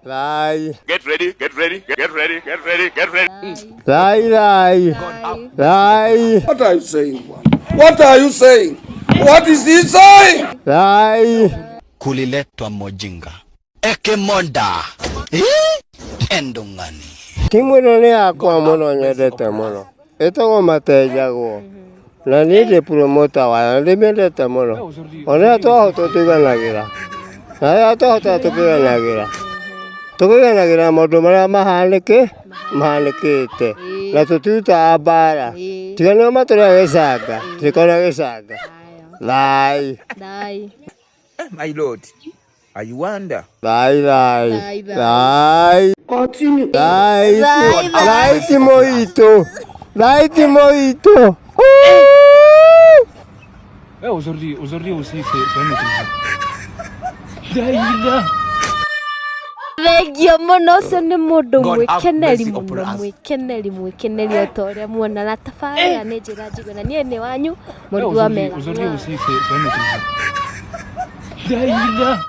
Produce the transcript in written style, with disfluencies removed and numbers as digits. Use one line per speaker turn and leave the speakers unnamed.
Thai.
Get ready, get ready, get ready, get ready, get ready.
Thai thai. Thai.
What are you saying, bwana? What are you saying? What is he saying?
Thai.
Kuliletwa mojinga ekemonda endongani.
Timu ĩno nĩ yakwa mũno, nyendete mũno, ĩtagwo Matenjagwo, na niĩ ndĩ promoter wayo na ndĩmĩendete mũno. Ona rĩrĩa twahotwo tũiganagĩra, na rĩrĩa twahotana tũkĩiganagĩra, tũkĩiganagĩra maũndũ marĩa mahanĩkĩte, na tũtirutaga mbara. Tiga nĩo matũrĩa gĩcanga, tũtikoragwo gĩcanga. Thai.
Thai.
My Lord, I wonder.
Thai thai.
Thai, thai.
Thai.
Continue.
Thai.
Thai, thai.
Thai timu itũ. Thai timu itũ.
Eh, aujourd'hui, aujourd'hui aussi, c'est un autre jour. Daila.
Thengio mũno, ũcio nĩ mũndũ
God have
mwĩkeneri
mercy upon
mũno,
us.
mwĩkeneri, mwĩkeneri o ta ũrĩa muona na tabarĩra nĩ njĩra njigua na niĩ nĩ wanyu
Eh,
mũrugi wa
aujourd'hui,
mega.
aujourd'hui aussi, c'est un autre jour. Daila.